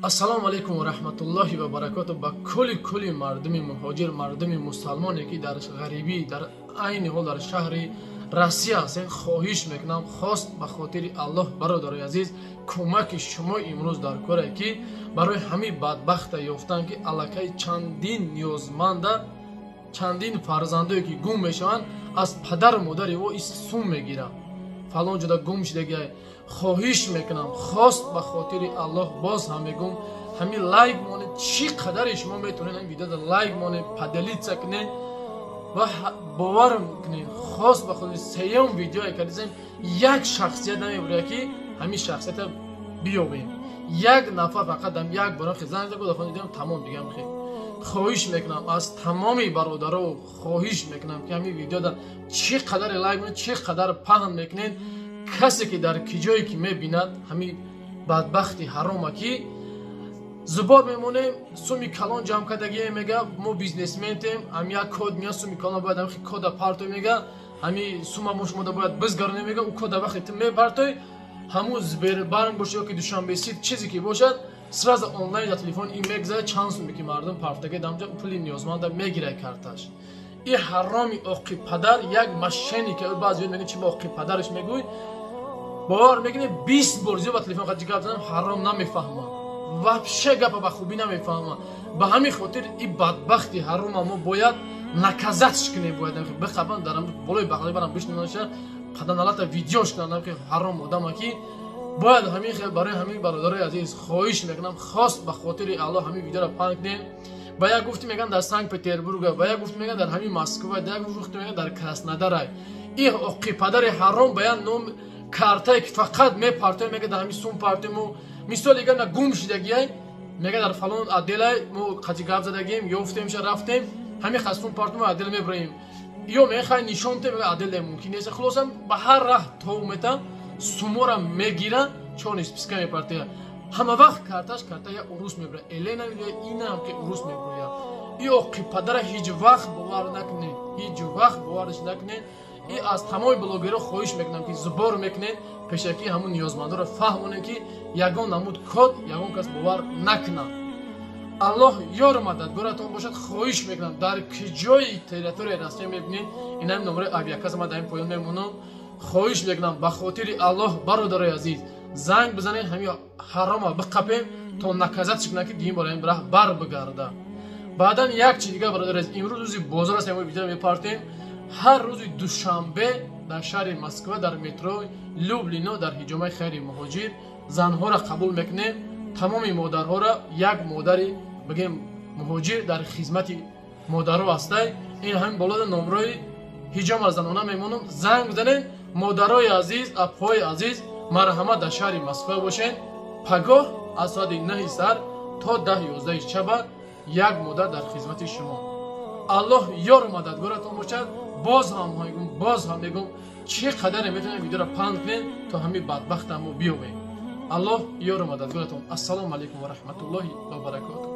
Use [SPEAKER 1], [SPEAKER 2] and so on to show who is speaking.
[SPEAKER 1] Ассалому алайкум ва раҳматуллоҳи ва баракоту ба кулли мардуми муҳоҷир, мардуми мусалмоне ки дар ғарибӣ, дар айни ҳол дар шаҳри Россия ҳастед, хоҳиш мекунам, хост ба хотири Аллоҳ, бародарои азиз, кӯмаки шумо имрӯз дар коре ки барои ҳамин бадбахта ёфтан, ки аллакай чандин ниёзманда, чандин фарзандое ки гум мешаванд, аз падару модари ӯ сум мегиранд, фалон ҷода гум шудагиай. Хоҳиш мекунам, хост ба хотири Аллоҳ, боз ҳам мегӯм, ҳамин лайк монед, чӣ қадаре шумо метавонед ҳамин видеода лайк монед, поделиться кунед ва бовар кунед, хост ба хотири сеюм видеое кардизем, як шахсият намебуря ки ҳамин шахсията биёбем. Як нафар фақат як бора занг зад, тамом дигам. Хел хоҳиш мекунам аз тамоми бародаро, хоҳиш мекунам ки ҳамин видеода чӣ қадаре лайк монед, чӣ қадар паҳн мекунед, касе ки дар ки ҷое ки мебинад ҳамин бадбахти ҳарома ки зубор мемонем, суми калон ҷамъ кардагие, мега мо бизнесментем, ҳами як код меяд, суми калон бояд ҳами кода партой, мега ҳами сума мо шумода бояд бизгаронем, мега ӯ кода вақте ту мепартой, ҳамун Сбербанк бошад ё ки Душанбе Сити, чизе ки бошад, сразу онлайн дар телефон ин мегзарад, чанд суме ки мардум партага дамҷа, пули ниёзманда мегирад карташ. И ҳароми оқи падар як мошенник. Баъзе мегӯянд, чи ба оқи падараш мегӯй? Бовар мекунед, 20 бор зиёд ба телефон қати гап занам, ҳаром намефаҳмам, вообще гапа ба хубӣ намефаҳмам. Ба ҳамин хотир и бадбахти ҳарома мо бояд наказать ш кунем, бояд биқабан, дар болои бағали барам бишнаша, қаданалата видеош кунам ки ҳаром одама ки бояд ҳамин хел. Барои ҳамин, бародарои азиз, хоҳиш мекунам, хост ба хотири Аллоҳ, ҳамин видеоро паҳн кунем. Ба як гуфти меган дар Санкт Петербурга, ба як гуфти меган дар ҳамин Москва, ба як гуфти меган дар Краснодарай. И оқи падари ҳаром ба як ном картае ки фақат мепартоем, мега дар ҳамин сум партоему, мисол игар на гум шидагиай, мега дар фалон отделай мо қати гап задагием, ёфтемша, рафтем, ҳамин хас сум партоему, отдел мебураем, ё мехай нишон те, мега отдел мумкин нест. Хулоса, ба ҳар раҳ тов мета, сумора мегира, чёрный списка мепартоя. Ҳама вақт карташ карта я урус мебура, Елена инам ки урус мебуроя. И оқи падара ҳеҷ вақт бовар накунед, ҳеҷ вақт боварш накунед. И аз тамоми блогерро хоҳиш мекунам ки зубор мекунед, пешакӣ ҳамун ниёзмандоро фаҳмонед, ки ягон намуд код ягон кас бовар накунад. Аллоҳ ёру мададгоратон бошад. Хоҳиш мекунам, дар киҷои территорияи Россия мебинед, инами номраи авиакасса ман дар ин поён мемонам. Хоҳиш мекунам, ба хотири Аллоҳ, бародарои азиз, занг бизанед, ҳамин ҳарома биқапем, то наказать ш кунад, ки дигин бора ин раҳ бар бигарда. Баъдан як чи дигар, бародари азиз, имрӯз рӯзи бозор аст, видео мепартем. Ҳар рӯзи душанбе дар шаҳри Москва, дар метро Люблино, дар ҳиҷомаи хайри муҳоҷир занҳоро қабул мекунем, тамоми модарҳоро. Як модари бигем муҳоҷир дар хизмати модаро ҳастай. Ин ҳамин болода номрои ҳиҷома занона мемонам, занг бизанед. Модарои азиз, апҳои азиз, марҳамат, дар шаҳри Москва бошед, пагоҳ аз соати 9 сар то 10-11 шаба як модар дар хизмати шумо. Аллоҳ ёру мададгоратон бошад. Боз ҳам мегӯм, боз ҳам мегӯм, чӣ қадаре метавонем видеоро паҳн кунем, то ҳамин бадбахтамо биёбем. Аллоҳ ёру мададгоратон. Ассалому алайкум ва раҳматуллоҳи ва баракоту.